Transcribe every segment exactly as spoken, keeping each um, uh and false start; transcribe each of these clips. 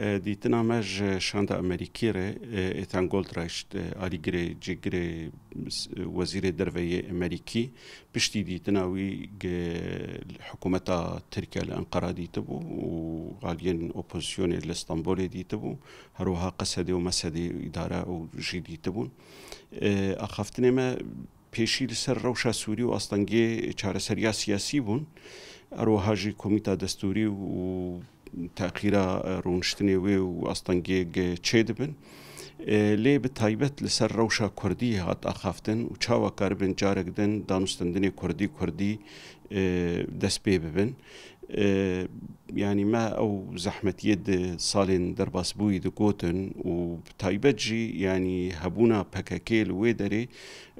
E, dîtina me ji şanda Amerîkî re, e, Ethan Goldreich, e, alîgirê cêgirê s-, wezîrê derve yê Amerîkî, piştî dîtina wî gi-, hikûmeta Tirkiye li Enqera dîtibû û aliyên opozisyonê li Stenbolê dîtibû, her wiha Qesedê û Mesedê îdare û jî dîtibûn. E, axaftinê me pêşî li ser rewşa Sûrî û astengê çareseriya siyasî bûn. Her wiha jî komîta destûrî û texîra, e, rûniştinê wê û astengê ge çê dibin. E, lê bi taybet li ser rewşa Kurdî hat axaftin û çawa karibin carek din danûstendinê Kurdî, Kurdî, e, dest pê bibin. E, yanî me ew zehmetiyê di salên derbasbûyî digotin û bi taybet jî, yanî hebûna P K K li wê derê,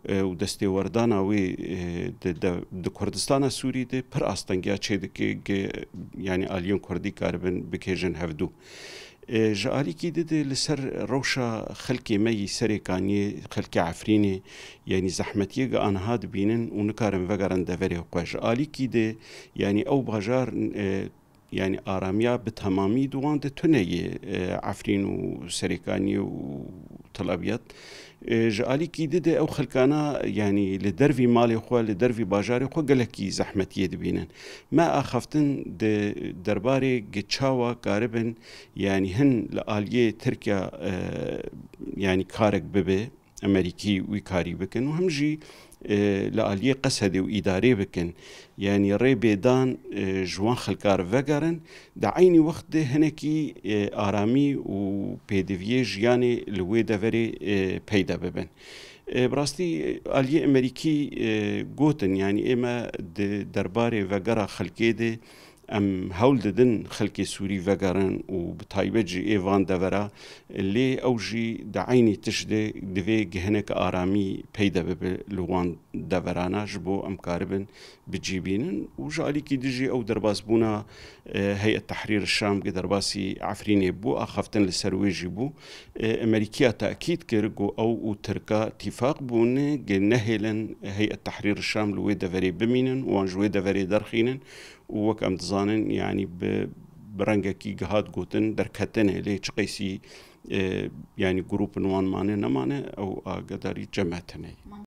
e, û destêwerdana wê, e, di, di, di Kurdistana Sûrî de pir astengiya çêdike, ge, yanî aliyên Kurdî karibin bikêjin hevdû. E, ji alîkî di, di li ser rewşa xelkê me yî Serê Kaniyê, xelkê Efrînê, yanî zehmetiyê ge aniha dibînin û nikarin vegerin deverê xwe. Ji alîkî de, yanî ew bajar, e, yanî aramiya bi temamî di wan de tune ye, e, Efrîn û Serêkaniyê û Tel Abyad. E, ji alîkî di de ew xelkana, yanî li dervî malê xwe, li dervî bajarê xwe gelekî zehmetiyê dibînin. Me axaftin di derbarê gi çawa karibin, yanî hin li aliyê Tirkiye, e, yanî karek bibe, Amerîkî wî karî bikin û him jî, e, li aliyê Qesedê û îdarê bikin. Yanî rê bêdan, e, ji wan xelkar vegerin, di eynî wext de hinekî, e, aramî û pêdiviyê jiyanê li wê deverê, e, peyda bibin. E, bi rastî, e, aliyê Amerîkî, e, gotin, yanî ê me di derbarê vegera xelkê de em hewl didin xelkê Sûrî vegerin û bi taybet jî ê van devera, lê ew jî di eynî tişt de divê gihinek aramî peyda bibe li wan deverana, ji bo em karibin bi cî bînin. Û ji alîkî dijî ew derbasbûna, e, Heyet Tehrîr Şam, gi derbasî Efrînê bû, axaftin li ser wê jî bû. E, Amerîkiya tekîd kir ku ew û Tirka tîfaq bûne, gi nehêlin Heyet Tehrîr Şam li wê deverê bimînin, wan ji wê deverê derxînin û wek em dizanin, yanî bi, bi rengekî gihat gotin, derketine, lê çi qeysî, e, yanî grûpin wan mane nemane, ew agedarî cem me tune ye.